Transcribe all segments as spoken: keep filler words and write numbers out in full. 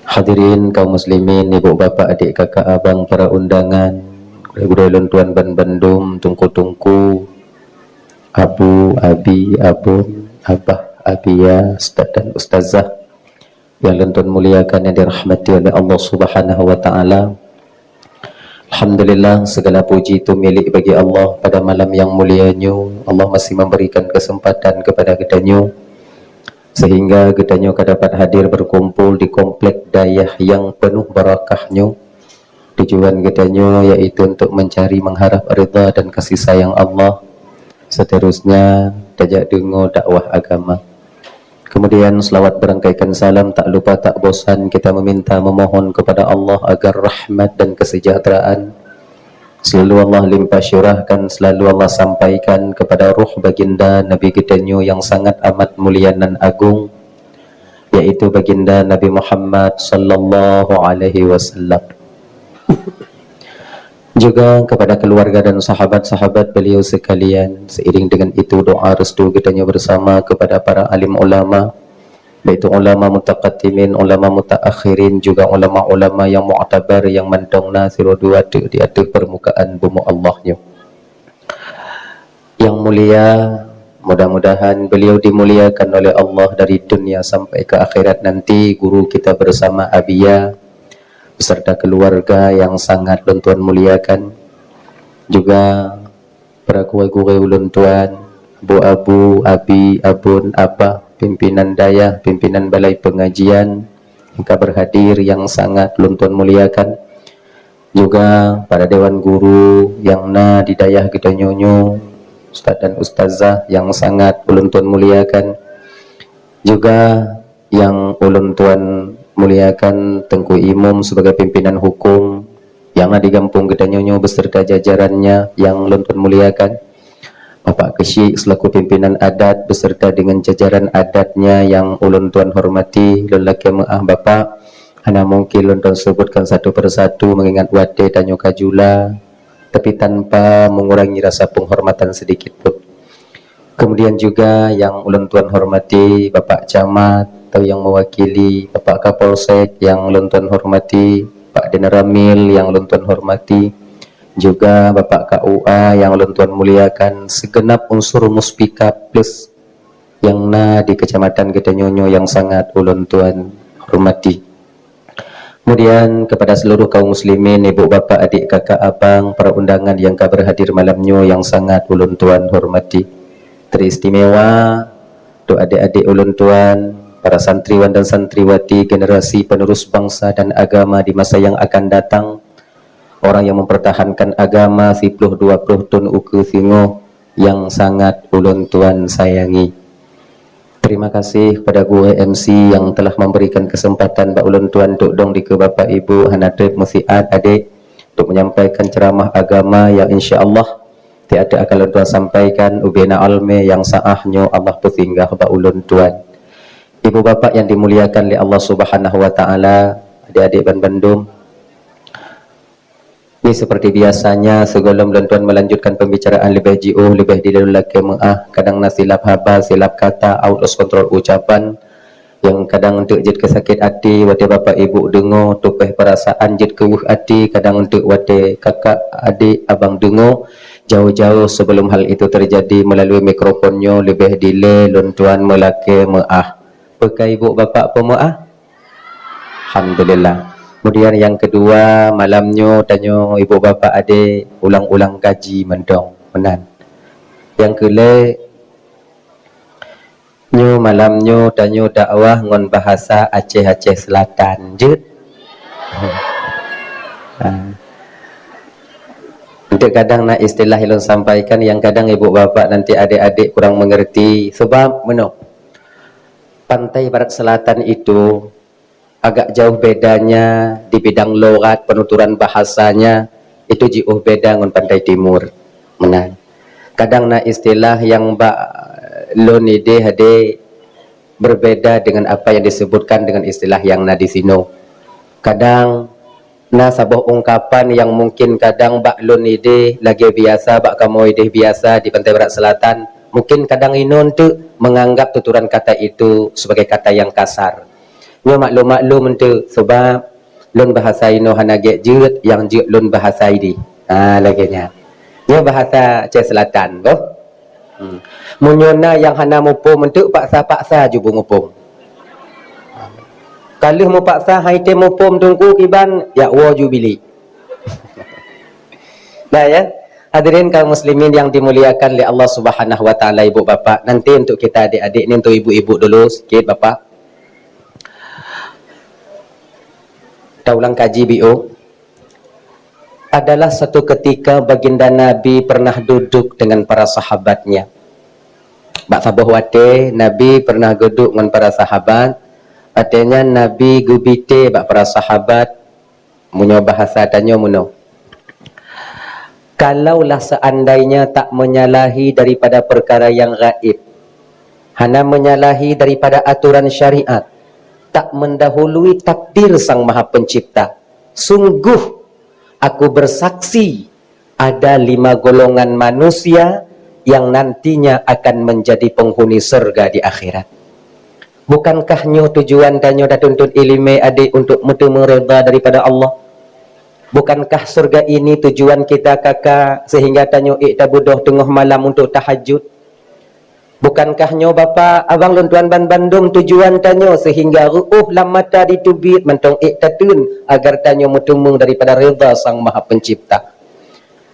Hadirin kaum muslimin, ibu bapak, adik kakak abang, para undangan, gurée-gurée lôn tuan ban bandum, teungku-teungku, abu, abi, abon, abah, abia, ustaz dan ustazah yang lôn tuan muliakan, yang dirahmati oleh Allah Subhanahu wa Ta'ala. Alhamdulillah, segala puji itu milik bagi Allah. Pada malam yang mulia nyoe, Allah masih memberikan kesempatan kepada geutanyoe sehingga geutanyoe ka dapat hadir berkumpul di komplek dayah yang penuh barakah nyoe. Tujuan geutanyoe yaitu untuk mencari, mengharap ridha dan kasih sayang Allah. Seterusnya, tajak deungoe dakwah agama. Kemudian, selawat berangkaikan salam, tak lupa tak bosan kita meminta, memohon kepada Allah agar rahmat dan kesejahteraan selalu Allah limpah syurahkan, selalu Allah sampaikan kepada ruh baginda Nabi geutanyoe yang sangat amat mulia nan agung, yaitu baginda Nabi Muhammad sallallahu alaihi wasallam. Juga kepada keluarga dan sahabat-sahabat beliau sekalian, seiring dengan itu doa restu geutanyoe bersama kepada para alim ulama, baik itu ulama mutaqaddimin, ulama mutaakhirin, juga ulama-ulama yang mu'tabar yang mantong na sidroe dua teuk di ateueh permukaan bumoe Allah nyoe. Yang mulia, mudah-mudahan beliau dimuliakan oleh Allah dari dunia sampai ke akhirat nanti, guru kita bersama Abia beserta keluarga yang sangat lôn tuan muliakan, juga para gurée-gurée ulôn tuan, abu-abu, abi, abon, abah, pimpinan dayah, pimpinan balai pengajian yang ka berhadir yang sangat lôn tuan muliakan, juga para dewan guru yang na di dayah geutanyoe nyoe, ustaz dan ustazah yang sangat ulôn tuan muliakan, juga yang ulôn tuan muliakan Teungku Imum sebagai pimpinan hukum yang na di gampông geutanyoe nyoe beserta jajarannya yang ulôn tuan muliakan, Bapak Keuchik selaku pimpinan adat beserta dengan jajaran adatnya yang ulôn tuan hormati, lôn lakée meuáh Bapak, hana mungkin lôn tuan sebutkan satu persatu mengingat watée tanyoe ka jula, tapi tanpa mengurangi rasa penghormatan sedikit pun. Kemudian juga yang ulôn tuan hormati Bapak Camat atau yang mewakili Bapak Kapolsek yang ulôn tuan hormati, Pak Danramil yang ulôn tuan hormati, juga Bapak K U A yang ulôn tuan muliakan, segenap unsur Muspika Plus yang na di kecamatan geutanyoe nyoe yang sangat ulôn tuan hormati. Kemudian kepada seluruh kaum muslimin, ibu, bapak, adik, kakak, abang, para undangan yang ka berhadir malam nyoe yang sangat ulôn tuan hormati. Teristimewa untuk adik-adik ulôn tuan, para santriwan dan santriwati, generasi penerus bangsa dan agama di masa yang akan datang, orang yang mempertahankan agama siploh dua ploh thon ukeue singoh yang sangat ulôn tuan sayangi. Terima kasih kepada gurée M C yang telah memberikan kesempatan bak ulôn tuan untuk dong dikeue Bapak Ibu, hana treb meusiat adek, untuk menyampaikan ceramah agama yang insya Allah tiada akan ulôn tuan sampaikan ubena alme yang saah nyoe Allah peusinggah bak ulôn tuan. Ibu bapak yang dimuliakan lé Allah Subhanahu wa Taala, adik-adik ban bandum, ni seperti biasanya, sigohlom lôn tuan melanjutkan pembicaraan leubeh jiôh, leubeh dilée lôn lakée meuáh, kadang na silap haba, silap kata, out of control ucapan, nyang kadang eunteuk jeuet keu sakét até watée bapak ibu deungoe, tupéh peurasaan jeuet keu weueh até, kadang eunteuk watée kakak, adék, abang deungoe. Jauh-jauh sebelum hal itu terjadi, melalui mikrofon nyoe leubeh dilée lôn tuan meulakée meuáh. Peu ka ibu bapak peumeuáh? Alhamdulillah. Kemudian nyang keudua, malam nyoe tanyoe ibu bapak adék ulang-ulang kaji mantong, meunan. Nyang keulhée, nyoe malam nyoe tanyoe dakwah ngon bahasa Aceh-Aceh Selatan, jeuet? Ha. Eunteuk kadang na istilah ilôn sampaikan nyang kadang ibu bapak nanti adék-adék kurang mengerti, sebab meunoe. Pantai Barat Selatan itu agak jauh bedanya di bidang logat, penuturan bahasanya itu jiôh beda ngon Pantai Timur. Meunan. Kadang na istilah nyang bak lôn idéh adék berbeda dengan apa yang disebutkan dengan istilah nyang na di sinoe. Kadang na saboh ungkapan nyang mungkin kadang bak lôn idéh lagée biasa, bak kamoe idéh biasa di Pantai Barat Selatan, mungkin kadang inoe eunteuk menganggap tuturan kata itu sebagai kata yang kasar. Nyoe maklum-maklum enteuk, sebab lôn bahasa inoe hana gét jeuet, nyang jeuet lôn bahasa idéh. Ha, lagée nyan. Nyoe bahasa Aceh Selatan, boh. Hmm. Meunyoe na nyang hana muphom enteuk, paksa-paksa ju beumuphom. Ka lheueh mupaksa han item muphom teungku kiban, jak woe ju bilék. Dah ya. Hadirin kaum muslimin yang dimuliakan oleh Allah Subhanahu wa taala, ibu bapak, nanti untuk kita adik-adik ni, untuk ibu-ibu dulu sikit, bapak. Taulang kaji biu. Adalah suatu ketika baginda Nabi pernah duduk dengan para sahabatnya. Bak saboh watée Nabi pernah geuduk ngon para sahabat. Watée nyan Nabi geubité bak para sahabat, meunyoe bahasa tanyoe meunoe, "Kalaulah seandainya tak menyalahi daripada perkara yang gaib, hana menyalahi daripada aturan syariat, tak mendahului takdir Sang Maha Pencipta, sungguh aku bersaksi ada lima golongan manusia yang nantinya akan menjadi penghuni surga di akhirat." Bukankah nyoe tujuan tanyoe tatuntut iéleumé adik untuk meuteumé redha daripada Allah? Bukankah surga ini tujuan kita kaka sehingga tanyoe ék tabeudôh teungoh malam untuk tahajud? Bukankah nyoe bapak, abang lôn tuan ban bandum tujuan tanyoe sehingga reuôh lam mata diteubiet mantong ék tateun agar tanyoe meuteumé daripada redha Sang Maha Pencipta?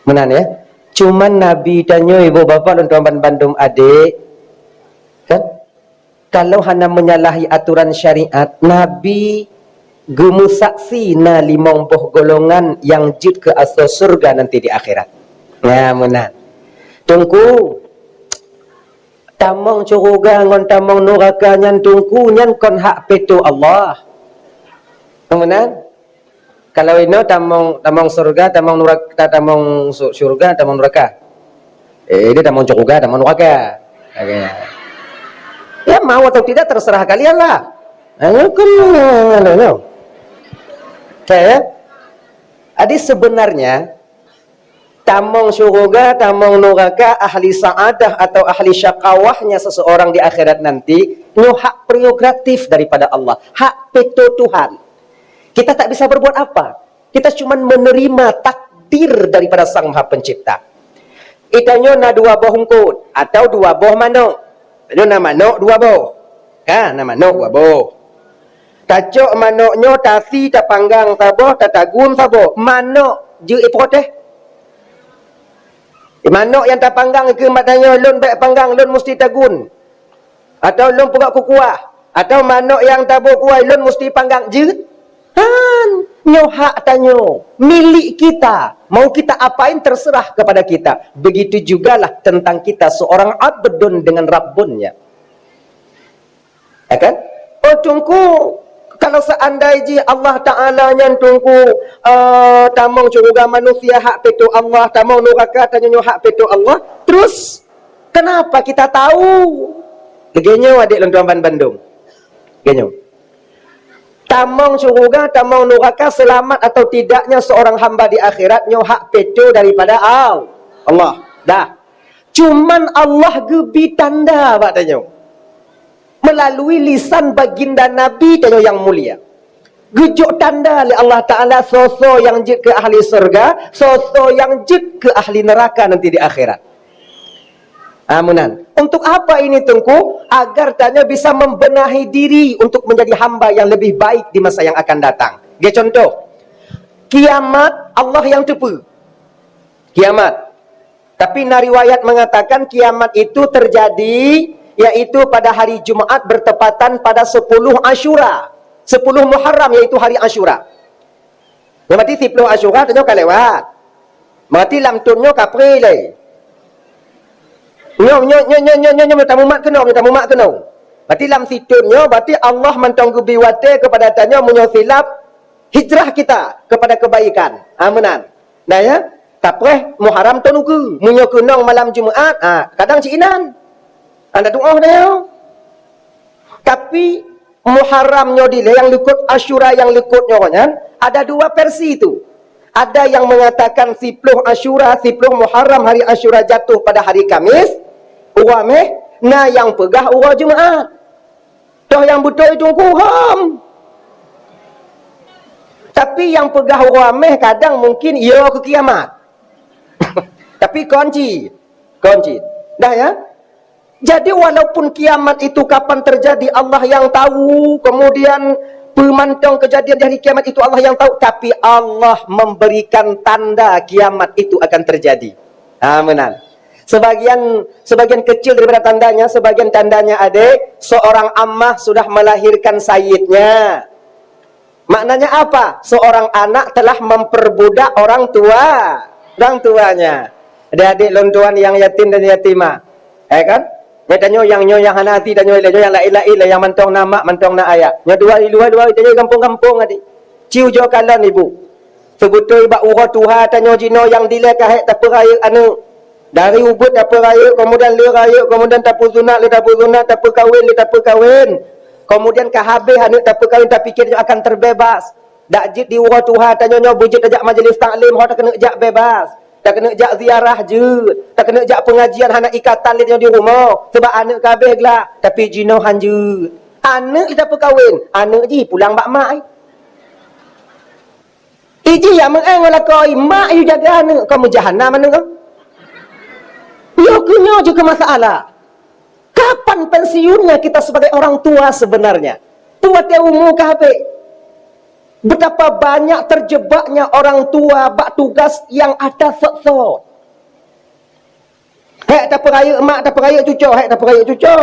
Meunan ya. Cuman Nabi tanyoe, ibu bapak lôn tuan ban bandum adik, kan? Kalau hana menyalahi aturan syariat, Nabi geumeusaksi na limong boh golongan nyang jeuet keu asoe syeuruga nanti di akhirat. Nya meunan. Teungku, tamong syeuruga ngon tamong nuraka nyan teungku, nyan kon hak peutoe Allah. Meunan? Kalau inoe tamong, tamong syeuruga, tamong nuraka, tamong su-, syeuruga, tamong nuraka. Eh, dia tamong syeuruga, tamong nuraka. Oke. Ya, mau atau tidak terserah kalian lah. Nah, ini kan, nah, nah, nah. Oke, ya. Jadi sebenarnya tamong syeuruga, tamong nuraka, ahli sa'adah atau ahli syakawahnya seseorang di akhirat nanti, nyoe hak prerogatif daripada Allah, hak peutoe Tuhan. Kita tak bisa berbuat apa. Kita cuma menerima takdir daripada Sang Maha Pencipta. Itanyoe na dua boh eungkot atau dua boh manok. Tanyoe na manok dua boh. Ka, na manok dua boh. Tacok manok nyoe, tasi, tapanggang saboh, tatagun saboh. Manok jeuet iprotes. Manok nyang tapanggang keu mat tanyoe, lôn bék panggang, lôn musti tagun. Atau lôn peugah kukuah, atau manok nyang taboh kuai lôn musti panggang jeuet? Han, nyoe hak tanyoe, milik kita. Mau kita apain terserah kepada kita. Begitu jugalah tentang kita seorang abdun dengan rabbunnya. Ya kan? Oh, teungku, kalau seandai jih Allah Ta'ala nyan teungku, eh, tamong syeuruga manusia hak peutoe Allah, tamong nuraka tanyoe hak peutoe Allah, terus kenapa kita tahu? Lagée nyoe, adik lôn tuan ban bandum. Lagée nyoe. Tamong syeuruga, tamong nuraka, selamat atau tidaknya seorang hamba di akhirat nyoe hak peutoe daripada Al-, Allah. Dah. Cuman Allah geubi tanda bak tanyoe. Melalui lisan baginda Nabi tanyoe nyang mulia. Geujok tanda lé Allah Ta'ala soe-soe nyang jeuet keu ahli syeuruga, soe-soe nyang jeuet keu ahli neuraka nanti di akhirat. Ah, meunan. Untuk apa ini, Teungku? Agar tanyoe bisa membenahi diri untuk menjadi hamba yang lebih baik di masa yang akan datang. Ge contoh, kiamat Allah nyang teupeue. Kiamat. Tapi na riwayat mengatakan kiamat itu terjadi, yaitu pada hari Jumat bertepatan pada sepuluh Asyura, sepuluh Muharram, yaitu hari Asyura. Nyang berarti siploh Asyura tanyoe ka lewat. Berarti lam thôn nyoe ka pré lé. Nyoe, nyoe, nyoe tamumat keunoe, nyoe tamumat keunoe. Berarti lam sithôn nyoe, berarti Allah mantong geubi watée kepada tanyoe meunyoe silap hijrah kita kepada kebaikan. Ha, meunan. Nah, ya, tapreh Muharram thôn ukeue. Meunyoe keunong malam Jumat, ha, kadang cit inan. Anda tu'oh dah, ya. Tapi Muharram nyoe dilée nyang likot, Asyura nyang likot nyoe nyan, ada dua versi tu. Ada yang mengatakan siploh Asyura, siploh Muharram hari Asyura jatuh pada hari Kamis, uroe Meh, na nyang peugah uroe Jumat. Toh nyang beutôi Teungku, hom. Tapi nyang peugah uroe ameh kadang mungkin yo keu kiamat. Tapi kon cit. Kon cit. Dah ya? Jadi walaupun kiamat itu kapan terjadi Allah yang tahu, kemudian peumantong kejadian di hari kiamat itu Allah yang tahu, tapi Allah memberikan tanda kiamat itu akan terjadi. Ha, meunan. Sebagian sebagian kecil daripada tandanya, sebagian tandanya adik, seorang amah sudah melahirkan sayyidnya. Maknanya apa? Seorang anak telah memperbudak orang tua, orang tuanya. Adik-adik lôn tuan yang yatim dan yatimah. Eh kan? Nyoe tanyoe nyang nyoe nyang hana até tanyoe lé, nyoe nyang laén-laén lé, nyang mantong na mak, mantong na ayah. Nyoe dua di luwa dua tanyoe gampông-gampông até. Ci ujoe kalon ibu. Seubeutôi bak uroe tuha tanyoe jinoe nyang dilèe ka hék tapeurayeuk aneuk. Dari ubeut tapeurayeuk, kemudian lé rayeuk, kemudian tapeusunat, lé tapeusunat, tapeukawen, lé tapeukawen. Kemudian ka habéh aneuk tapeukawen, tapike nyoe akan terbebas. Dak jeuet di uroe tuha tanyoe nyoe beujeuet tajak majlis taklim, ho takeuneuk jak bebas. Takeuneuk jak ziarah jeuet, takeuneuk jak pengajian hana ikatan lé tanyoe di rumoh, sebab aneuk ka habéh glak, tapi jinoe han jeuet. Aneuk lé tapeukawen, aneuk jih pulang bak mak ai. Iji ya meu'en ngon lakoe, mak yue jaga aneuk, kon meujahanam aneuk kah? Yo keu nyoe jeuet keu masalah. Kapan pensiunnya kita sebagai orang tua sebenarnya? Tua teuh umu ka habéh. Betapa banyak terjebaknya orang tua bak tugas yang ada sot-sot. Hék tapeurayeuk mak, tapeurayeuk cucoe, hék tapeurayeuk cucoe,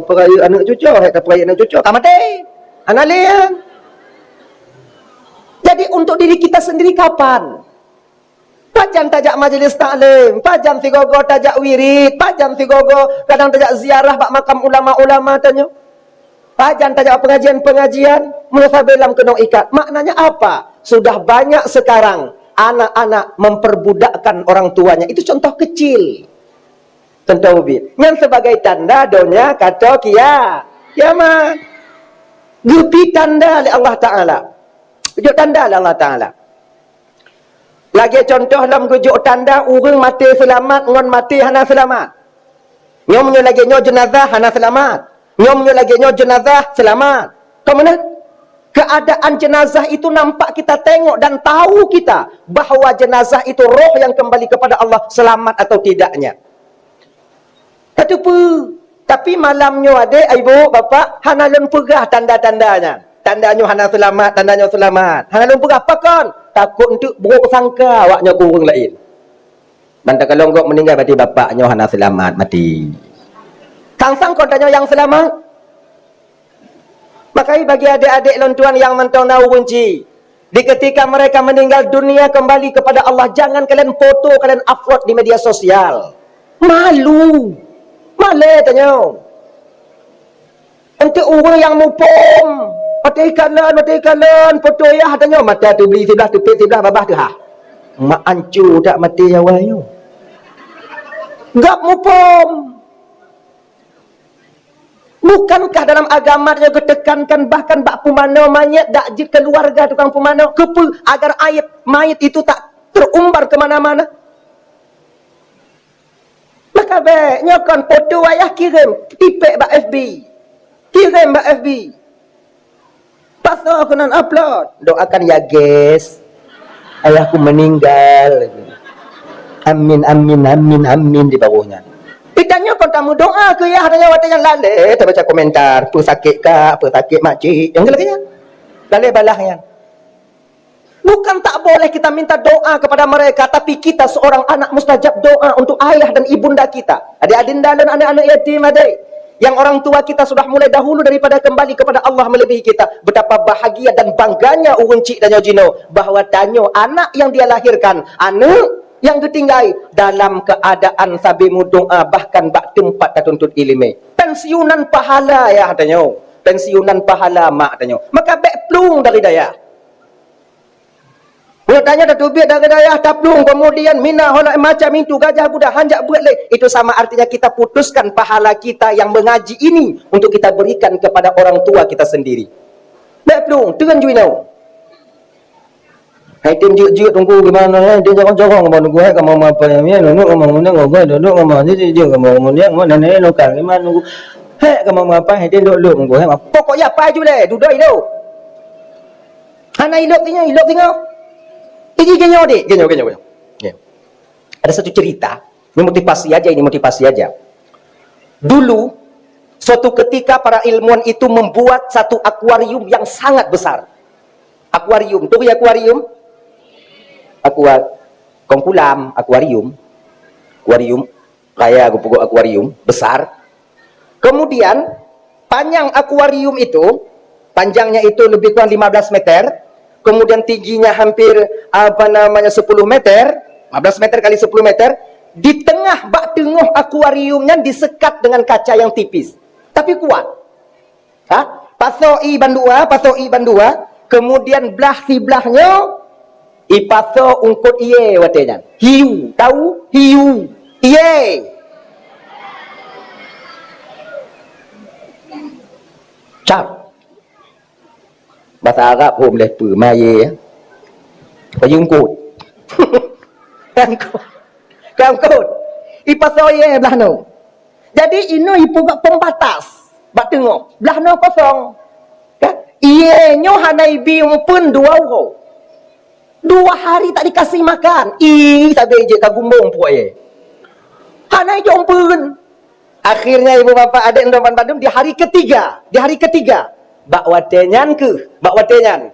peurayeuk aneuk cucoe, hék tapeurayeuk aneuk cucoe, ka maté. Hana lé. Jadi untuk diri kita sendiri kapan? Pajan tajak majlis taklim, pajan sigogo tajak wirid, pajan sigogo kadang tajak ziarah bak makam ulama-ulama tanyoe. Pajan tajak pengajian-pengajian, meunyoe sabe lam keunong ikat. Maknanya apa? Sudah banyak sekarang anak-anak memperbudakkan orang tuanya. Itu contoh kecil. Contoh ubit. Nyan sebagai tanda donya kato kia, kiamat. Geupi tanda lé Allah Taala. Geujok tanda lé Allah Taala. Lagèe contoh lom geujok tanda ureueng maté seulamat ngon maté hana seulamat. Nyoe meunyoe lagèe nyoe jeunazah hana seulamat. Nyoe meunyoe lagèe nyoe jeunazah seulamat. Kon meunan? Keadaan jenazah itu nampak kita tengok dan tahu kita bahwa jenazah itu roh yang kembali kepada Allah selamat atau tidaknya. Tateupeue. Tapi malam nyoe adék, ibu, bapak, hana lôn peugah tanda-tanda nyan. Tanda nyoe hana seulamat, tanda nyoe seulamat. Hana lôn peugah. Pakon? Takot eunteuk buruk sangka awak nyoe keu ureueng laén. Ban takalon gob meuninggai, berarti bapak nyoe hana seulamat maté. Sang-sang kon tanyoe nyang seulamat. Makajih bagi adék-adék lôn tuan nyang mantong na ureueng chik, di ketika mereka meninggal dunia kembali kepada Allah, jangan kalian foto, kalian upload di media sosial. Malu. Malèe tanyoe. Eunteuk ureueng nyang muphom, maté kalon, maté kalon, foto yah tanyoe, mata teubri siblah, teupet siblah, babah teuhah. Mak anco that maté awai nyoe. Gob muphom. Bukankah dalam agama tanyoe geutekankan bahkan bak pumanoe manyét dak jeuet keuluwarga tukang pumanoe? Keupeue? Agar aib mayit itu tak terumbar ke mana-mana. Maka bèk nyoe kon foto ayah kirém tipék bak F B. Kirém bak F B. Pasoe keunan upload. Doakan ya, guys. Ayahku meninggal. Amin, amin, amin, amin di bawah nyan. Di tanyoe kon tameudoa keu yah, tanyoe watèe nyan lalèe tabaca komentar, "Peue sakét kak, peue sakét makcik." Nyang lagèe nyan. Lalèe balah nyan. Bukan tak boleh kita minta doa kepada mereka, tapi kita seorang anak mustajab doa untuk ayah dan ibunda kita. Adik adinda lôn, aneuk-aneuk yatim adék, yang orang tua kita sudah mulai dahulu daripada kembali kepada Allah melebihi kita. Betapa bahagia dan bangganya ureueng chik tanyoe jinoe bahwa tanyoe anak yang dia lahirkan, aneuk yang geutinggai dalam keadaan sabe meudoa bahkan bak teumpat tatuntut ileumèe. Pensiunan pahala yah tanyoe, pensiunan pahala mak tanyoe. Maka bèk plueng dari dayah. Buet tanyoe tateubiet dari dayah taplueng, kemudian mina hola macam itu gajah budak hanjak buet lé. Itu sama artinya kita putuskan pahala kita yang mengaji ini untuk kita berikan kepada orang tua kita sendiri. Bèk plueng, teun ju inoe. Hai tem jeuet-jeuet teungku gimana ya? Dia jorong-jorong sama teungku, hai kamu apa ya? Ya, nunuk kamu ngene, kamu duduk kamu ni, dia kamu ngene, kamu nene lokal gimana teungku? Hai kamu apa? Hai tem duduk teungku, hai. Pokok ya apa ju lé, duduk itu. Hana ilok singoh, ilok singoh. Iji genyo dek, genyo, genyo, genyo. Ya. Ada satu cerita, ini motivasi aja, ini motivasi aja. Dulu, suatu ketika para ilmuwan itu membuat satu akuarium yang sangat besar. Akuarium, turi akuarium? Akuar-, kongkulam, akuarium. Akuarium, raya geupeugöt akuarium, besar. Kemudian, panjang akuarium itu, panjangnya itu lebih kurang lima belas meter, kemudian tingginya hampir, apa namanya, sepuluh meter, lima belas meter kali sepuluh meter, di tengah bak teungoh akuarium nyan disekat dengan kaca yang tipis, tapi kuat. Ha? Pasoe ié bandua, pasoe ié bandua, kemudian blah siblah nyoe ipasoe eungkôt ié watée nyan. Hiu, tahu? Hiu. Ié. Cap. Bahasa Arab hom leh peue, ma ié, ya. Payu eungkôt. Eungkôt. Eungkôt. Ipasoe ié blah nyoe. Jadi, inoe ipeugöt pembatas bak teungoh. Blah nyoe kosong. Kan? Ié nyoe hana ibi umpeuen dua uroe. Dua hari tak dikasih makan. Ih, sabe jeuet ka gumbong puak ié. Hana ijok umpeuen. Akhirnya, ibu bapak adek ndoh ban bandum, di hari ketiga, di hari ketiga, bak watée nyan keuh, bak watée nyan,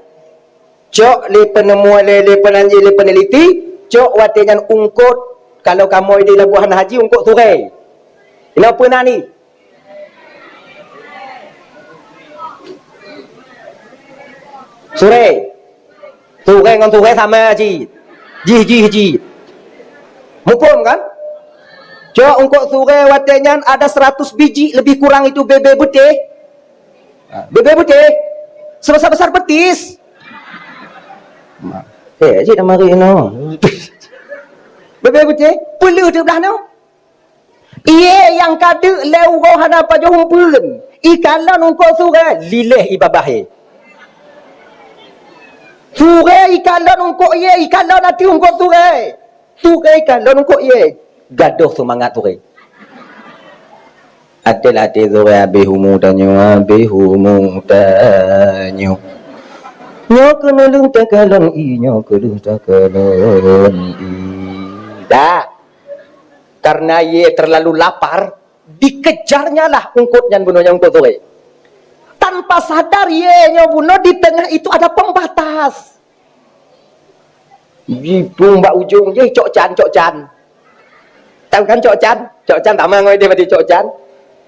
cok lé peunemu, lé, lé peunanji, lé peuneliti, cok watée nyan eungkôt, kalau kamoe di labuhan haji eungkôt surée. Inoe peue nan ni? Surée. Surée ngon surée sama cit. Jih, jih, jih. Muphom kan? Cok eungkôt surée watée nyan ada seratus biji lebih kurang itu bebe beuteh. Ha, bebe beuteh. Sebesar-besar petis. Ma-, eh, cit nama hari inoe. Bebe beuteh, peuleuh di blah nyoe. Ié nyang ka deuk lhée uroe hana pajoh umpeuen. Ikalon eungkôt surée, liléh ié babah ié. Surée ikalon eungkôt ié, ikalon ateueh eungkôt surée. Surée ikalon eungkôt ié. Gadôh seumangat surée. Até-até surée habéh umu tanyoe, habéh umu tanyoe. Nyoe keuneulheueh takalon ié, nyoe keuneulheueh takalon ié. Dah. Karena ié terlalu lapar, dikejarnyalah eungkôt nyan bunoe nyang eungkôt surée. Tanpa sadar ié nyoe bunoe di tengah itu ada pembatas. Jiplueng bak ujong jih cok can, cok can. Tahu kan cok can? Cok can sama ngon idéh berarti cok can.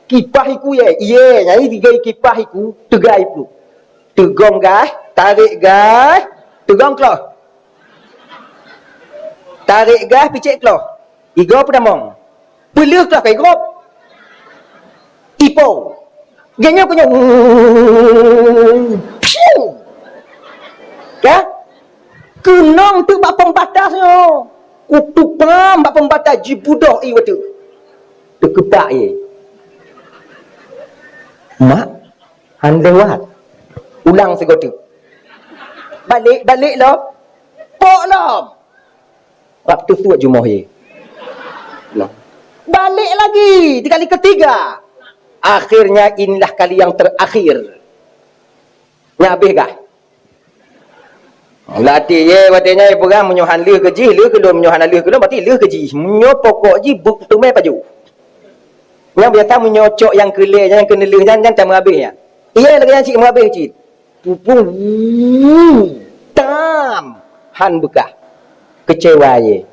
Kipah iku ié, ié nyang tiga kipah iku teuga iplueng. Teugom gaih, tarék gaih, teugom kloh. Tarék gaih picék kloh. Igoe peutamong. Peuleueh kloh ka igob. Ipo. Geuhnyoe keunyoe. Piu. Ya? Keunong teuk bak pembatas nyoe. Kutupam bak pembatas jibudoh ié watée. Teukeupak ié. Mak, han lewat. Ulang sigoe teuk. Balek, balek lom. Pok lom. Rab teusuet jumoh ié. Nah. Balek lagi di kali ketiga. Akhirnya inilah kali yang terakhir. Nyan habéh gah. Latih ié watée nyan ipeugah meunyoe han lheueh keu jih, lheueh keu lôn, meunyoe hana lheueh keu lôn, berarti lheueh keu jih. Meunyoe pokok jih beuteumé pajoh. Nyang biasa meunyoe cok nyang keu lhée, nyang keu neulheueh nyan, nyan ka meuhabéh nyan. Ié lagée nyan cit meuhabéh cit. Pupung, wuh, tam, han beukah. Keucewa ié.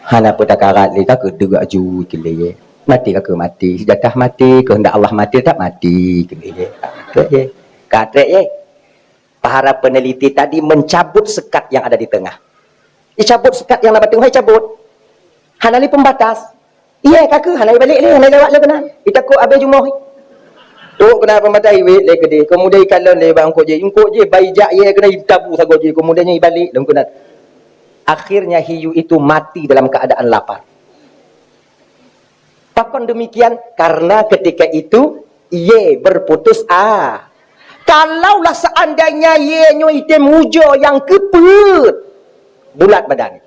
Hana peue takarat lé, ka keudeuk aju keu lé ié. Maté ka keu maté, seujadah maté, keuheundak Allah maté, tak maté keu lé ié. Ka trek ié. Ka trek ié. Para peneliti tadi mencabut sekat yang ada di tengah. Dicabut sekat nyang na bak teungoh, dicabut. Hana lé pembatas. Ié ka keuh, hana ibalek lé, hana ilewat lé keunan. Itakot abéh jumoh. Trok keunan pembatas iwet lé keudeh. Keumudian ikalon lé bak eungkôt jih. Eungkôt jih bai jak ié keunan itabu sagoe jih. Keumudian nyan ibalek lom keunan. Akhirnya hiu itu mati dalam keadaan lapar. Pakon demikian? Karena ketika itu ié berputus a-, Kalaulah seandainya ié nyoe item ujoe nyang keupeuet, bulat badan.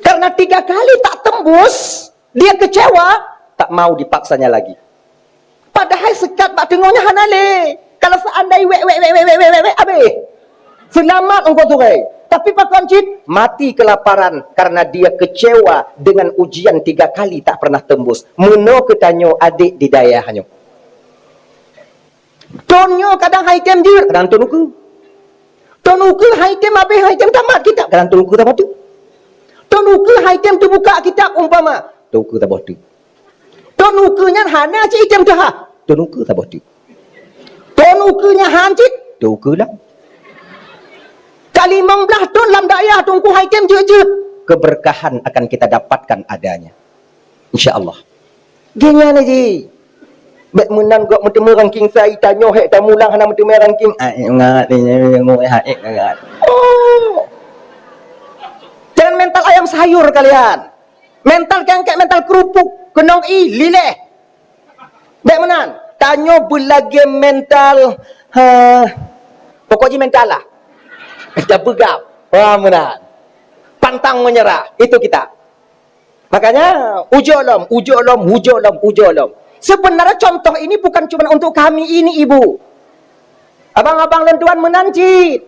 Karena tiga kali tak tembus, dia kecewa, tak mau dipaksanya lagi. Padahai sekat bak teungoh nyan hana lé. Wek, wek, wek, wek, wek, wek, habéh. Seulamat engkau turai. Tapi pakon cit? Mati kelaparan karena dia kecewa dengan ujian tiga kali tak pernah tembus. Meunoe keu tanyoe adék di dayah nyoe. Thon nyoe kadang hai tem jeuet, kadang thon ukeue. Thon ukeue hai tem habéh, hai tem tamat kitab, kadang thon ukeue saboh teuk. Thon ukeue hai tem teubuka kitab umpama, thon ukeue saboh teuk. Thon ukeue nyan hana cit item teuhah, thon ukeue saboh teuk. Thon ukeue nyan han cit, thon ukeue lam. Ka limong blaih thon lam dayah Teungku hai tem jeuet-jeuet, keberkahan akan kita dapatkan adanya. Insya Allah. Geuhnyan ji. Bék meunan gok meuteumé ranking sai tanyoe hék tamulang hana meuteumé ranking. Ah, eh, ngat, eh, eh, eh, eh, eh, ngat. Oh. Jangan mental ayam sayur kalian. Mental kengkek, mental kerupuk, keunong i, lileh. Bék meunan. Tanyoe beulagée mental, ha, pokok jih mental lah. Kita beugab. Wah, meunan. Pantang menyerah. Itu kita. Makanya, ujoe lom, ujoe lom, ujoe lom, ujoe lom. Sebenarnya contoh ini bukan cuma untuk kami ini, Ibu. Abang-abang lôn tuan meunan cit.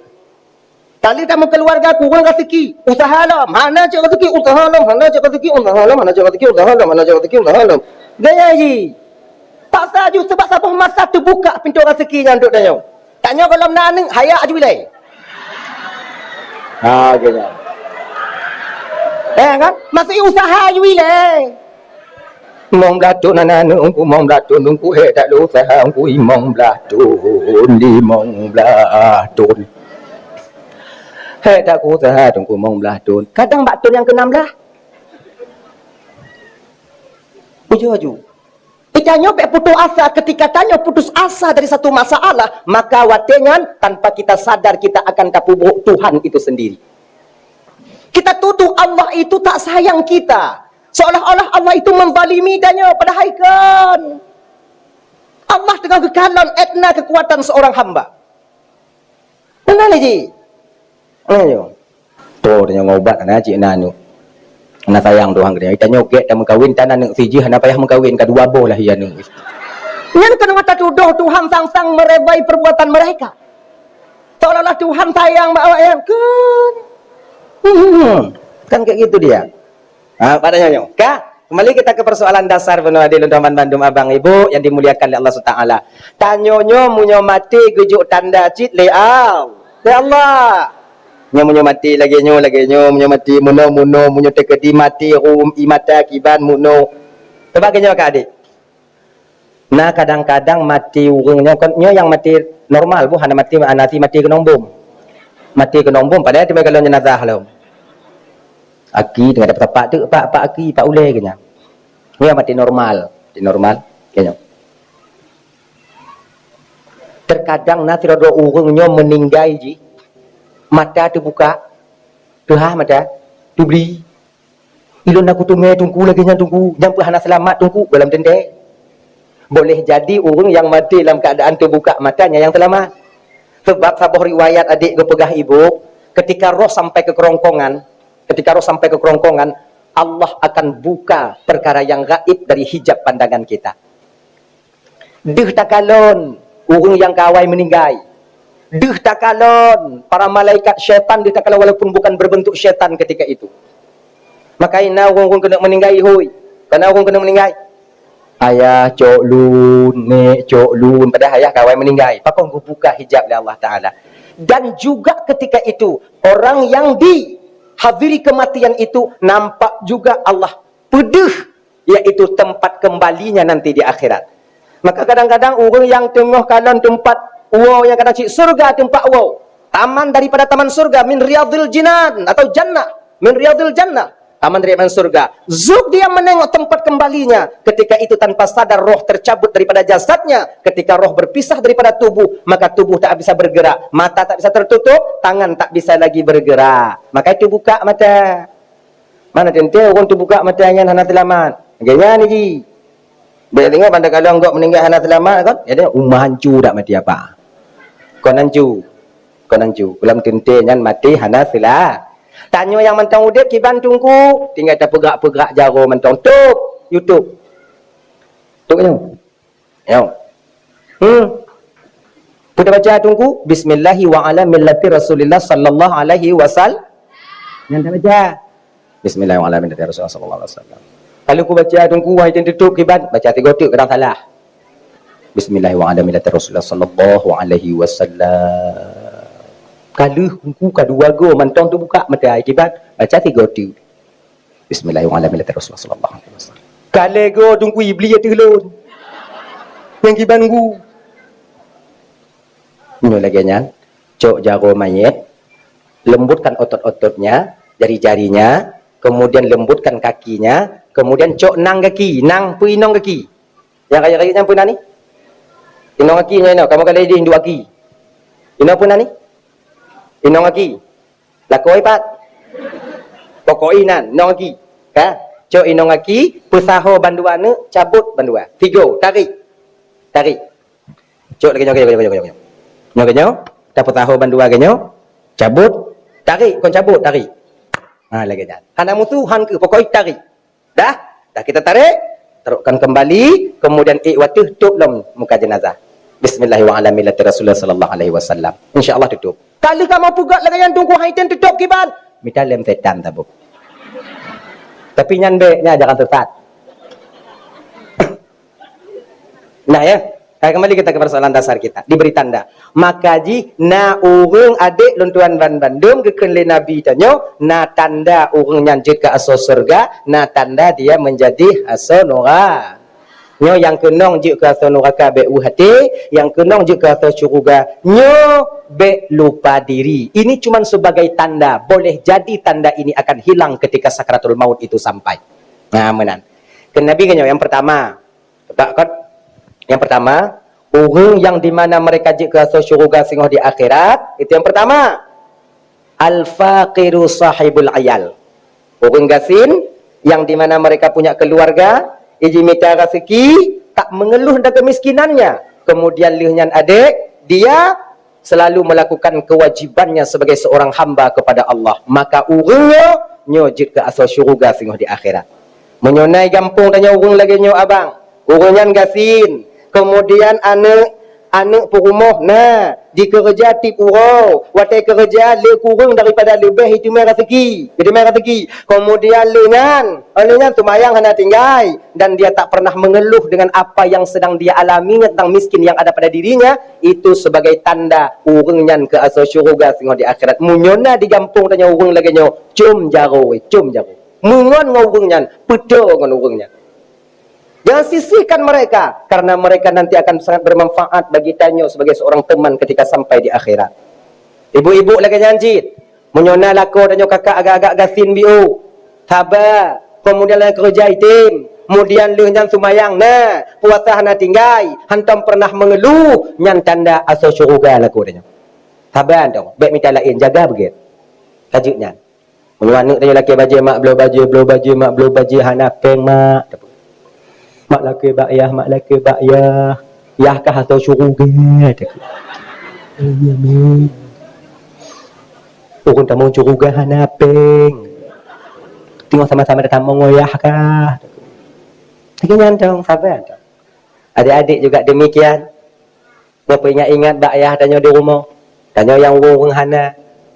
Tali tamu keluarga kurang rezeki, usaha lom, hana cit rezeki, usaha lom, hana cit rezeki, usaha lom, hana cit rezeki, usaha lom, hana cit rezeki, usaha lom. Gaya ji. Paksa ju sebab saboh masa teubuka pintoe rezeki nyan untuk tanyoe. Tanyoe gohlom na aneuk, haya aju ilée. Ha, gitu. Eh, kan? Masih usaha aju ilée. Limong blaih thon na aneuk, limong blaih thon, Teungku, hék that lôn usaha, Teungku, limong blaih thon, limong blaih thon. Hék that ku usaha, Teungku, limong blaih thon. Kadang bak thon nyang keenam blaih. Ujoe aju. Tanyoe bék putus asa, ketika tanyoe putus asa dari satu masalah, maka watée nyan tanpa kita sadar kita akan tapeubuet Tuhan itu sendiri. Kita tuduh Allah itu tak sayang kita. Seolah-olah Allah itu menzalimi tanyoe, padahai kon. Allah teungoh geukalon étna keukuatan seorang hamba. Meunan lé jih. Ayo. Toh tanyoe ngon ubat hana cit na aneuk. Hana sayang Tuhan keu tanyoe. Tanyoe gét tameukawen, tan aneuk sijih hana payah meukawen, ka dua boh lahé aneuk. Nyan keuneuk tatudoh Tuhan sang-sang meredai perbuatan mereka. Seolah-olah Tuhan sayang bak awak nyan. Kan? Hmm. Kan kayak gitu dia. Ha, pada nyoe. Ka? Kembali kita ke persoalan dasar, bunoe adé lôn tuan bandum abang ibu yang dimuliakan oleh Allah Subhanahu Wa Taala. Tanyoe nyoe meunyoe maté geujok tanda cit lé Al-, lé Allah. Nyoe meunyoe maté lagée nyoe, lagée nyoe, meunyoe maté munoe, munoe, meunyoe teukeudi maté rum, i mata kiban munoe. Coba keu nyoe ka adé. Nah, kadang-kadang maté ureuëng nyoe kon nyoe nyang maté normal, boh hana maté, hana si maté keunong bom. Maté keunong bom padahai teuma kalon jenazah lom. Aki teungoh dapat tapak teuk pak, pak aki, pak ulée keu nyan. Nyoe maté normal, maté normal keu nyoe. Terkadang na sidroe ureuëng nyoe meuninggai jih, mata teubuka, teuhah mata, teubri. Ilôn na kuteumé Teungku lagée nyan Teungku, nyang peuhana seulamat Teungku dalam teuntée. Boleh jadi ureuëng nyang maté lam keuadaan teubuka mata nyan nyang seulamat. Sebab saboh riwayat adék geupeugah ibu, ketika roh sampai ke kerongkongan, ketika roh sampai ke kerongkongan, Allah akan buka perkara yang gaib dari hijab pandangan kita. Deuh takalon ureuëng nyang ka awai meuninggai. Deuh takalon para malaikat syaitan, deuh takalon walaupun bukan berbentuk syaitan ketika itu. Maka na ureuëng-ureuëng keuneuk meuninggai, hôi. Kana ureuëng keuneuk meuninggai. Ayah cok lôn, nek cok lôn, padahai ayah ka awai meuninggai. Pakon geubuka hijab lé Allah Taala. Dan juga ketika itu, orang yang dihadiri kematian itu nampak juga Allah peudeuh, yaitu tempat kembalinya nanti di akhirat. Maka kadang-kadang ureuëng nyang teungoh kalon teumpat woe nyang kadang cit syurga teumpat woe. Taman daripada taman syurga, min riyadhil jinan atau jannah, min riyadhil jannah. Taman dari taman syurga. Zuk dia menengok tempat kembalinya. Ketika itu tanpa sadar roh tercabut daripada jasadnya. Ketika roh berpisah daripada tubuh, maka tubuh tak bisa bergerak, mata tak bisa tertutup, tangan tak bisa lagi bergerak. Maka itu buka mata. Mana teuntée ureuëng teubuka mata nyan hana seulamat. Lagée nyan jih. Bék deungoe ban takalon gob meuninggai hana seulamat kon. Jadi uma hancu dak maté apa. Kon hancu. Kon hancu. Lam teuntée nyan maté hana seula-. Tanyoe nyang mantong udeb kiban Teungku, tinggai tapeugrak-peugrak jaroe mantong. Tup, YouTube. Tup nyoe. Nyoe. Hmm. Peue tabaca Teungku? Bismillahi wa ala millati Rasulillah sallallahu alaihi wasallam. Nyan tabaca. Bismillahirrahmanirrahim. Rasulullah sallallahu alaihi wasallam. Kalau ku baca Teungku, hai teutup kiban, baca tiga teuk kadang salah. Bismillahirrahmanirrahim. Rasulullah sallallahu alaihi wasallam. Kalau Teungku ka dua go mantong teubuka mata ai kiban, baca tiga teuk. Bismillahirrahmanirrahim. Rasulullah sallallahu alaihi wasallam. Ka lhèe go Teungku Iblis ya teuh lôn. Nyang kiban Teungku. Nyoe lagèe nyan, cok jaroe manyét, lembutkan otot-ototnya, jari-jarinya, kemudian lembutkan kakinya, kemudian cok nang gaki, nang peuinong gaki. Nyang rayeuk-rayeuk nyan peue nan ni? Inong gaki nyan, inong. Kamoe ka lheueh di induek gaki. Inong peue nan ni? Inong gaki. Lakoe pat. Pokok inan, inong gaki. Ka? Cok inong gaki, peusaho bandua neuk, cabot bandua. Tigo, tarik. Tarik. Cok lagèe nyoe, lagèe nyoe, lagèe nyoe. Nyoe lagèe nyoe, tapeusaho bandua lagèe nyoe, cabot, tarik, kon cabot, tarik. Ha, lagèe nyan. Hana musu, han keuh, pokok tarik. Dah? Dah kita tarik, tarokkan kembali, kemudian ék watèe tôp lom muka jenazah. Bismillahirrahmanirrahim. Rasulullah sallallahu alaihi wasallam. Insya Allah tutup. Ka lheueh kamoe peugöt lagèe nyan Teungku, hai teutup kiban. Mita lem setan tabok. Tapi nyan bèk, nyan jangan sesat. Nah ya, hai kembali kita ke persoalan dasar kita. Diberi tanda. Maka jih na ureueng adék lôn tuan ban bandum geukheun lé Nabi tanyoe, na tanda ureueng nyan jeuet keu asoe syeuruga, na tanda dia menjadi asoe nuraka. Nyoe nyang keunong jeuet keu asoe nuraka bèk u até, nyang keunong jeuet keu asoe syeuruga nyoe bèk lupa diri. Ini cuman sebagai tanda, boleh jadi tanda ini akan hilang ketika sakaratul maut itu sampai. Nah, meunan. Kheun Nabi nyoe nyang pertama, Tepat kan? Yang pertama, ureueng yang di mana mereka jeuet keu asoe syeuruga singoh di akhirat, itu yang pertama. Al-faqiru sahibul ayal. Ureueng gasien yang di mana mereka punya keluarga, iji mita raseuki, tak mengeluh dan kemiskinannya. Kemudian lheueh nyan adék, dia selalu melakukan kewajibannya sebagai seorang hamba kepada Allah, maka ureueng nyoe, nyoe jeuet keu asoe syeuruga singoh di akhirat. Meunyoe na i gampông tanyoe ureueng lagèe nyoe abang, ureueng nyan gasien, kemudian aneuk, aneuk peurumoh na, jikeureuja tiep uroe, watèe keureuja le kureueng daripada leubeh jiteumèe raseuki, jiteumèe raseuki. Kemudian lheueh nyan, lheueh nyan seumayang hana tinggai, dan dia tak pernah mengeluh dengan apa yang sedang dia alami tentang miskin yang ada pada dirinya, itu sebagai tanda ureueng nyan keu asoe syeuruga singoh di akhirat. Meunyoe na di gampông tanyoe ureueng lagèe nyoe, com jaroe, com jaroe. Meungon ngon ureueng nyan, peutoe ngon ureueng nyan. Jangan sisihkan mereka, karena mereka nanti akan sangat bermanfaat bagi tanyoe sebagai seorang teman ketika sampai di akhirat. Ibu-ibu lagèe nyan cit, meunyoe na lakoe tanyoe kakak agak-agak gasien biôh, saba, kemudian lagèe keureuja item, kemudian lheueh nyan seumayang na, puasa hana tinggai, hantom pernah mengeluh, nyan tanda asoe syeuruga lakoe tanyoe. Saba hantom, bèk mita laén, jaga beugèt. Ka jeuet nyan. Meunyoe aneuk tanyoe lakèe bajèe, "Mak, bloe bajèe, bloe bajèe, Mak, bloe bajèe," "Hana pèng, Mak." Mak lakèe bak yah, mak lakèe bak yah. Yah kah asoe syeuruga, takheun. Oh, ya, Mak. Ureueng tamong syeuruga hana pèng. Teungoh sama-sama tatamong ngon yah kah. Lagèe nyan dong, saban dong. Adik-adik juga demikian. Nyoe peuingat-ingat bak ayah tanyoe di rumoh. Tanyoe nyang ureueng-ureueng hana.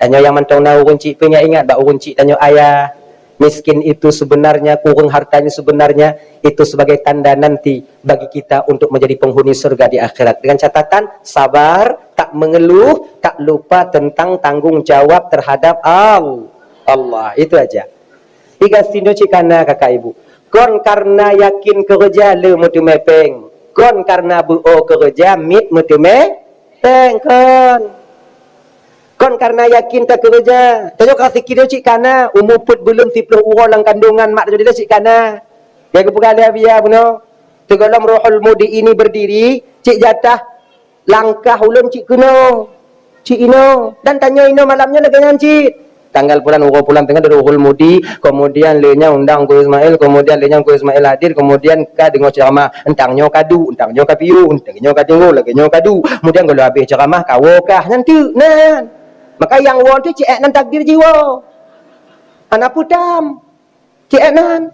Tanyoe nyang mantong na ureueng chik, peuingat-ingat bak ureueng chik tanyoe ayah. Miskin itu sebenarnya, kurang hartanya sebenarnya, itu sebagai tanda nanti bagi kita untuk menjadi penghuni surga di akhirat. Dengan catatan, sabar, tak mengeluh, tak lupa tentang tanggung jawab terhadap Al-, Allah. Itu aja. Iga sinoe cit kana, kakak ibu. Kon karena yakin keureuja le meuteumé péng. Kon karena beuo keureuja miet meuteumé péng, kon. Kon karena yakin takeureuja. Tanyoe ka sikidong cit kana, umu peuet buleuen siplôh uroe lam kandungan mak tanyoe cit kana. Nyang geupeugah lé Abiya bunoe, sigohlom Ruhul Mudi ini berdiri, cit jatah langkah ulôn cit keunoe, cit inoe. Dan tanyoe inoe malam nyoe lagèe nyan cit. Tanggal pulan, uroe pulan teungoh di Ruhul Mudi, kemudian lheueh nyan undang Teungku Ismail, kemudian lheueh nyan Teungku Ismail hadir, kemudian ka deungoe ceuramah, eunteuk nyoe ka duek, eunteuk nyoe ka piôh, eunteuk nyoe ka tinggô, lagèe nyoe ka duek. Kemudian gohlom habéh ceuramah, ka woe kah, nyan teuk nan. Maka nyang woe teuk cit ék nan takdir jiwoe. Hana peutam. Cit ék nan.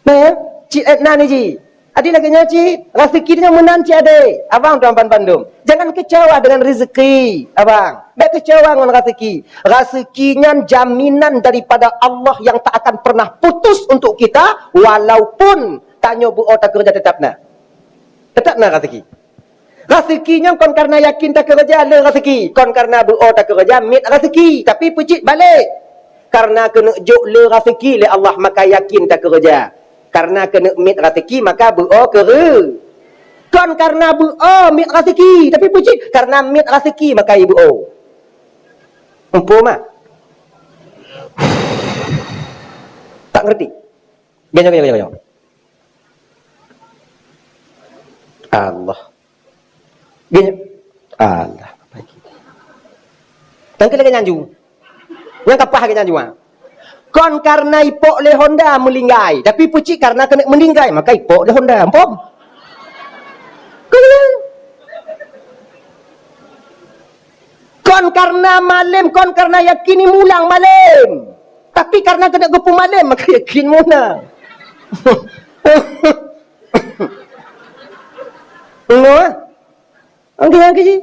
Nah, cit ék nan ji. Jadi lagèe nyoe cit, raseuki nyoe meunan cit adék. Abang tuan ban bandum, jangan kecewa dengan rezeki, abang. Bèk kecewa ngon raseuki. Raseuki nyan jaminan daripada Allah yang tak akan pernah putus untuk kita, walaupun tanyoe beuo takeureuja tetap na. Tetap na raseuki. Raseuki nyan kon karena yakin takeureuja le raseuki, kon karena beuo takeureuja miet raseuki, tapi peucit balek. Karena keuneuk jok le raseuki lé Allah, maka yakin takeureuja. Karena keuneuk miet raseuki, maka beuo keureu-, kon karena beuo miet raseuki, tapi peucit karena miet raseuki maka ibeuo. Muphom mah? Tak ngerti? Ganyang, ganyang, ganyang. Allah. Gini. Allah. Tangke lagèe nyan ju. Nyang kapah lagèe nyan ju, ha. Kon karena ipok lé Honda meulinggai, tapi peucit karena keuneuk meulinggai, maka ipok lé Honda. Muphom? Kon nyan. Kon karena malém, kon karena yakin imulang malém. Tapi karena keuneuk geupeumalém, maka yakin muna. Ngoe. Anggi, anggi ji.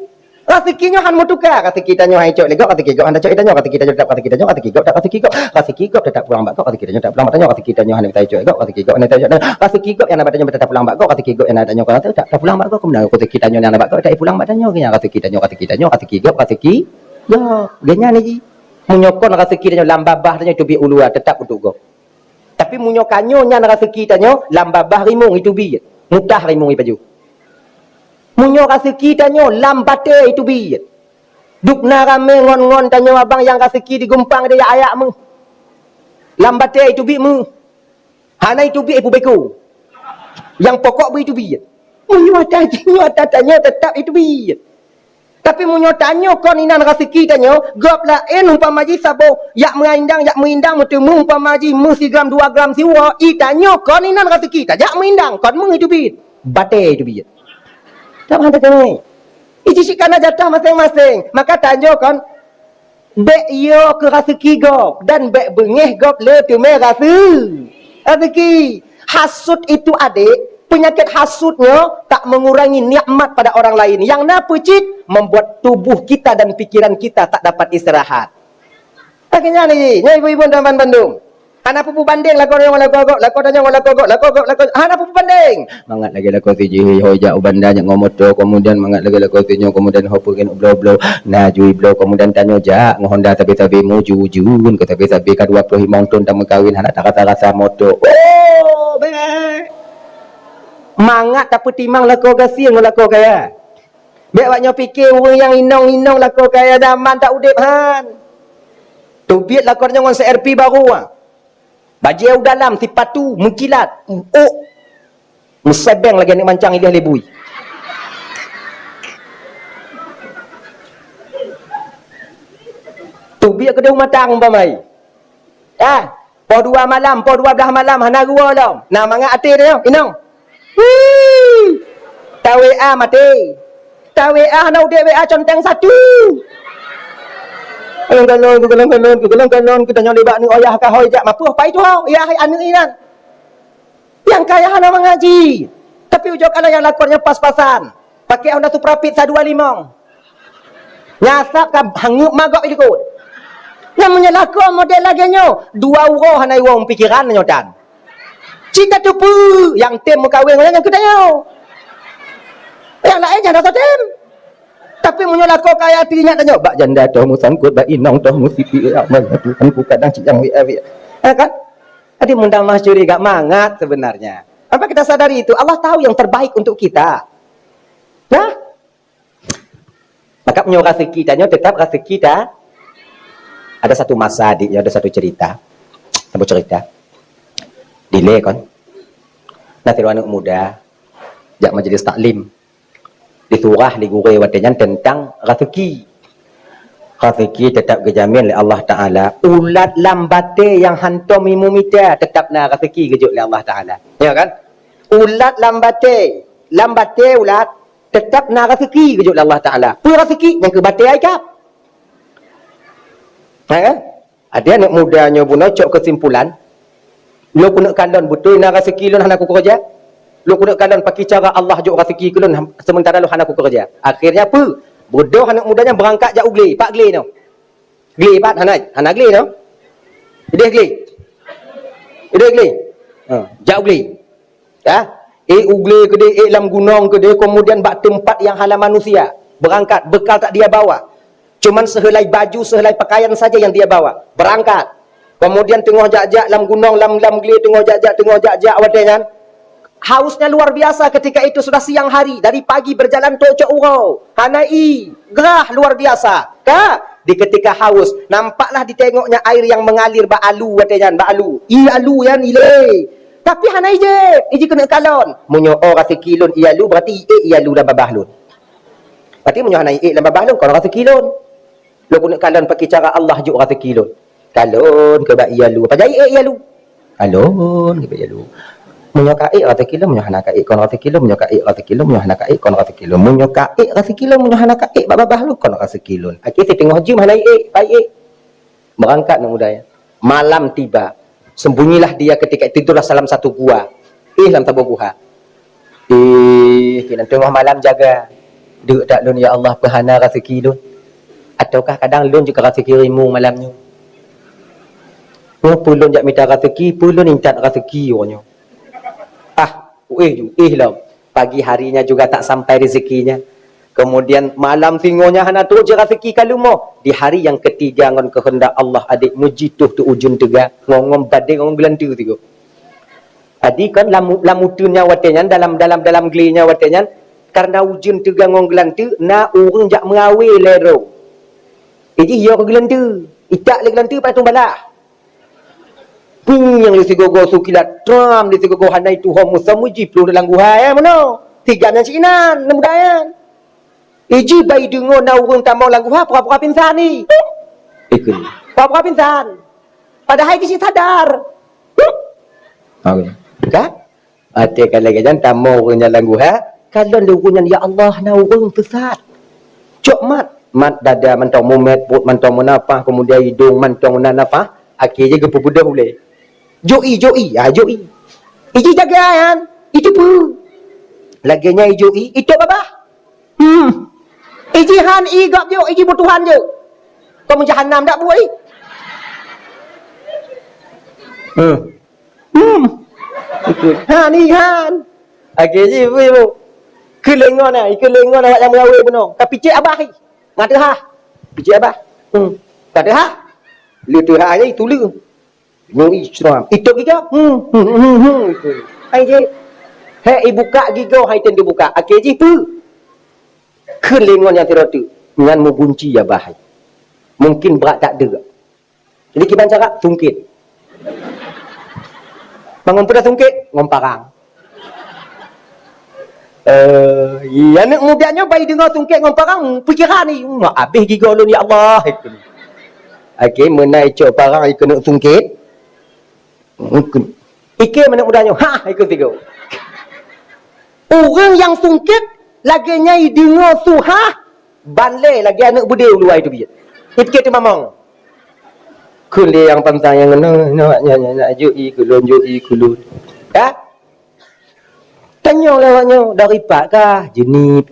Raseuki nyoe han meutuka, raseuki tanyoe han icok lé gob, raseuki gob han tacok lé tanyoe, raseuki tanyoe tetap raseuki tanyoe, raseuki gob tetap raseuki gob, raseuki gob tetap pulang bak gob, raseuki tanyoe tetap pulang bak tanyoe, raseuki tanyoe han icok lé gob, raseuki gob han tacok lé tanyoe, raseuki gob nyang na bak tanyoe tetap pulang bak gob, raseuki gob nyang na bak tanyoe tetap pulang bak gob, keumudian raseuki tanyoe nyang na bak gob tetap pulang bak tanyoe, keumudian raseuki tanyoe, raseuki tanyoe, raseuki gob, raseuki gob, geuhnyan ji. Meunyoe kon raseuki tanyoe lam babah tanyoe teubiet u luwa, tetap untuk gob. Tapi meunyoe ka nyoe nyan raseuki tanyoe, lam babah rimueng iteubiet, mutah rimueng ipajoh. Meunyoe raseuki tanyoe lam batée iteubiet, dubna ramé ngon-ngon tanyoe abang nyang raseuki di gumpang di ayak-ayak meuh. Lam batée iteubiet meuh. Hana iteubiet ipeubeuko. Nyang pokok beu iteubiet. Meunyoe ata jih nyoe ata tanyoe teutap iteubiet. Tapi meunyoe tanyoe kon inan raseuki tanyoe, gob laén umpama jih saboh jak meuindang, jak meuindang meuteumé umpama jih meusigram dua gram siwoe, i tanyoe kon inan raseuki, tajak meuindang, kon meuh iteubiet. Batée iteubiet. Dak mantong keunoe. Iji cit kana jatah maséng-maséng. Maka tanyoe kon bék yo keu raseuki gob dan bék beungéh gob le teumé raseu-, raseuki. Hasut itu adék, penyakit hasut nyoe tak mengurangi nikmat pada orang lain. Yang na peucit membuat tubuh kita dan pikiran kita tak dapat istirahat. Akhirnya ni, nyoe ibu-ibu dan bandum. Hana peue bandeng lakoe nyoe ngon lakoe gob, lakoe tanyoe ngon lakoe gob, lakoe gob, lakoe, hana peue bandeng. Mangat lagèe lakoe si jih, hôi jak u banda nyak ngon moto, kemudian mangat lagèe lakoe si nyoe, kemudian ho peugen u bloe-bloe, na jui bloe, kemudian tanyoe jak ngon Honda sabe-sabe, mujun keu sabe-sabe, ka dua ploh limong thon tameukawen, hana tarasa-rasa moto. Oh, beuh. Mangat tapeutimang lakoe gasien ngon lakoe kaya. Bék awak nyoe pike ureueng nyang inong-inong lakoe kaya zaman tak udeb han. Teubiet lakoe nyoe ngon C R P baru, ah. Bajée u dalam, sipatu, meukilat, uk, meusebeng lagée aneuk mancang ileh lé bui. Teubiet keudeh u mata umpama. Ah, poh dua malam, poh dua blaih malam hana geuwoe lom. Na mangat até teuh, inong. Hii! Ta W A maté. Ta W A hana udeb W A conteng satu. Kalon-kalon, kalon-kalon, kalon-kalon, geutanyoe nibak neuh ayah ka hôi jak mapoh pai tuho, yah aneuk inan. Nyang kaya hana mangaji. Tapi ujoe kalon nyang lakoe nyoe pas-pasan. Pakai Honda Supra Fit sa dua limong. Nyasab ka hanguep magok ilikot. Nyang meunyoe lakoe model lagée nyoe, dua uroe hana iwoe pikiran nyoe tan. Cit tateupeue nyang tem meukawen ngon nyang keu tanyoe. Nyang laén nyang rasa tem. Tapi meunyoe lakoe kaya teuingat tanyoe, bak janda toh meusangkot, bak inong toh meusipi, ya Allah, ya Tuhanku, kadang cit nyang wik-wik. Ya kan? Jadi mudah mah curiga mangat sebenarnya. Tanpa kita sadari itu, Allah tahu yang terbaik untuk kita. Nah, maka meunyoe raseuki tanyoe tetap raseuki ta. Ada satu masa, adik, ada satu cerita. Satu cerita. Dilée kon. Na sidroe aneuk muda jak majlis taklim. Disurah lé gurée watée nyan teuntang raseuki. Raseuki teutap geujamin lé Allah Taala. Ulat lam batée nyang hantom imumita teutap na raseuki geujok lé Allah Taala. Ya kan? Ulat lam batée, lam batée ulat teutap na raseuki geujok lé Allah Taala. Peue raseuki? Nyang keu batée aikab. Ha kan? Adak aneuk muda nyoe bunoe cok keusimpulan, lôn keuneuk kalon beutôi na raseuki lôn hana kukeureuja. Lôn keuneuk kalon pakri cara Allah jok raseuki keu lôn, seumeuntara lôn hana kukeureuja. Akhirnya peue? Bodoh aneuk muda nyan beurangkat jak u glé. Pat glé nyoe? Glé pat? Hana, hana glé nyoe. Idéh glé. Idéh glé. Ha, jak u glé. Ya. Ék u glé keudéh, ék lam gunong keudéh, kemudian bak teumpat nyang hana manusia. Beurangkat, bekal tak dia bawa. Cuman seuhelai baju, seuhelai pakaian saja yang dia bawa. Beurangkat. Kemudian teungoh jak-jak lam gunong, lam, lam glé, teungoh jak-jak, teungoh jak-jak watée nyan. Hausnya luar biasa ketika itu, sudah siang hari, dari pagi berjalan trok cok uroe. Hana ié, grah luar biasa. Ka? Di ketika haus, nampaklah ditengoknya air yang mengalir bak alu watée nyan, bak alu. Ié alu nyan ilée. Tapi hana ijép, iji keuneuk kalon. Meunyoe oh raseuki lôn ié alu, berarti ié alu lam babah lôn. Berarti meunyoe hana ié alu lam babah lôn, kon raseuki lôn. Lôn keuneuk kalon pakri cara Allah jok raseuki lôn. Kalon keu bak ié alu. Pajan ié alu? Kalon keu bak ié alu. Meunyoe ka ék raseuki lôn, meunyoe hana ka ék kon raseuki lôn, meunyoe ka ék raseuki lôn, meunyoe hana ka ék kon raseuki lôn. Meunyoe ka ék raseuki lôn, meunyoe hana ka ék bak babah lôn kon raseuki lôn. Akhé siteungoh jeuem hana ék, pai ék. Beurangkat aneuk muda nyan. Malam tiba. Sembunyilah dia ketika itu, tidurlah dalam satu gua. Éh, lam saboh guha. Éh, keu lôn teungoh malam jaga. Deuk that lôn, ya Allah, peuhana raseuki lôn. Ataukah kadang lôn jeuet keu raseuki rimueng malam nyoe. Nyoe peue lôn jak mita raseuki, peue lôn intat raseuki uroe nyoe. Ah, uéh ju, éh lom. Pagi harinya juga tak sampai rezekinya. Kemudian malam singoh nyan hana trok jih raseuki ka leumoh. Di hari yang ketiga ngon keuheundak Allah adék meujituh teu ujeuen teuga, ngon, ngon badé ngon geulanteue sigoe. Jadi kan lam, lam uteuen nyan watée nyan, dalam, dalam, dalam glé nyan watée nyan, karena ujeuen teuga ngon geulanteue, na ureuëng jak meurawée lé droe. Ijih yo keu geulanteue, itak lé geulanteue patung balah. Ping nyang lé sigoe-goe su kilat tram, lé sigoe-goe hana ituho musam uji plueng dalam guha, ya, meunoe. Tiga nyan sinan, aneuk muda nyan. Iji bai deungoe na ureuëng tamong lam guha, pura-pura pingsan ni. Ikeu. Pura-pura pingsan. Padahai geucit sadar. Oke. Ka? Até ka lagée nyan tamong ureuëng nyan lam guha, kalon lé ureuëng nyan, "Ya Allah, na ureuëng teusat." Cok mat, mat dada mantong mumet, pruet mantong meunafah, kemudian idong mantong na nafah, akhé jih geupeubeudôh ulée. "Jok i, jok i, ah, jok i." Iji jaga nyan, itu peue? Lagée nyan ijok i, itôb babah. Hmm. Iji han i gop jok, iji beutuhan jok. Kau meujahanam dak buet i? Hmm. Hmm. Han i han. Akhé jih peue ibu? Keu lé ngon ai, keu lé ngon awak nyang meugawée bunoe. Ka picék abah i. Ngat teuhah. Picék abah. Hmm. Ngat teuhah. Lé teuhah ai tuleueng. Nyang Islam. Itôb giga. Hmm, hmm, hmm, hmm, hmm. Ai jih. Hé, ibuka giga hai tem dibuka. Akhé jih peue? Keu lé ngon nyang sidroe teuk. Nyan meubunci ya bah. Mungkin brat tak deuk. Jadi kiban cara sungkét. Bangon peue sungkét ngon parang. Eh, iya, aneuk muda nyoe bai deungoe sungkét ngon parang, pikiran ni, "Mak, abéh giga lôn, ya Allah." Oke, meunan icok parang, ikeuneuk sungkét. Ikeu aneuk muda nyoe, "Hah!" Ikeu sigoe. Ureuëng nyang sungkét, lagée nyan ideungoe su hah, ban lé lagée aneuk beudé u luwa teubiet. Ipike teumamong. Kheun lé nyang pantang nyang nyoe, nyoe, nyoe, nyoe, jok i keu lôn, jok i keu lôn. Ya? Tanyong lé awak nyoe, dari pat kah? Jeunit.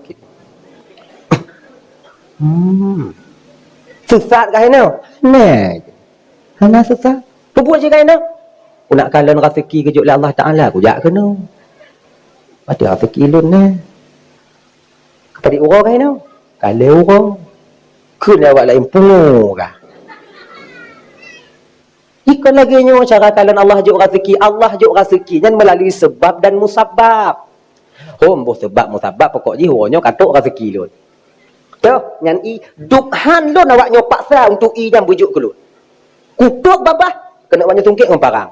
Hmm. Sesat kah inoe? Nah. Hana sesat. Peubuet jih kah inoe? Ku nak kalon raseuki geujok lé Allah Taala, kujak keunoe. Ati raseuki lôn nyoe. Keupadi uroe kah inoe? Ka lhée uroe. Kheun lé awak laén pungo kah? Ikon lagée nyoe cara kalon Allah jok raseuki. Allah jok raseuki nyan meulalu seubab dan musabab. Hom boh seubab musabab, pokok jih uroe nyoe ka trok raseuki lôn. Toh, nyan i, dub han lôn awak nyoe paksa untuk i nyan beujok keu lôn. Kutok babah, keuneuk awak nyoe sungkét ngon parang.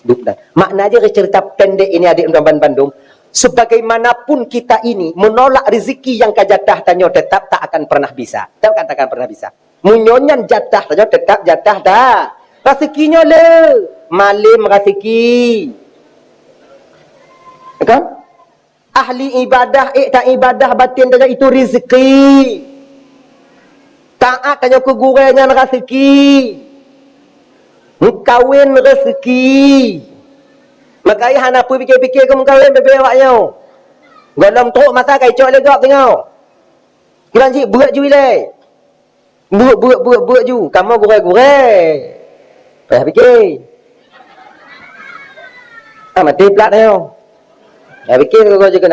Dub dan. Makna jih ceurita pendek ini, adik dan bandum, sebagaimanapun kita ini menolak rezeki yang ka jatah tanyoe, tetap tak akan pernah bisa. Tetap tak akan pernah bisa. Meunyoe nyan jatah tanyoe, tetap jatah dah. Raseuki nyoe le, malem raseuki. Ya kan? Ahli ibadah, ék ta ibadah batin tanyoe itu rezeki. Taat tanyoe keu gurée nyan raseuki. Meukawen raseuki. Maka ayah hana peue pike-pike keu meukawen bebe awak nyoe. Gohlom trok masa ka icok lé gob singoh. Kiban cit beuet ju ilée. Beuet, beuet, beuet, beuet ju. Kamoe gurée-gurée. Payah pike. Ah, maté plat nyoe. Payah pike keu goe jeuet keu na.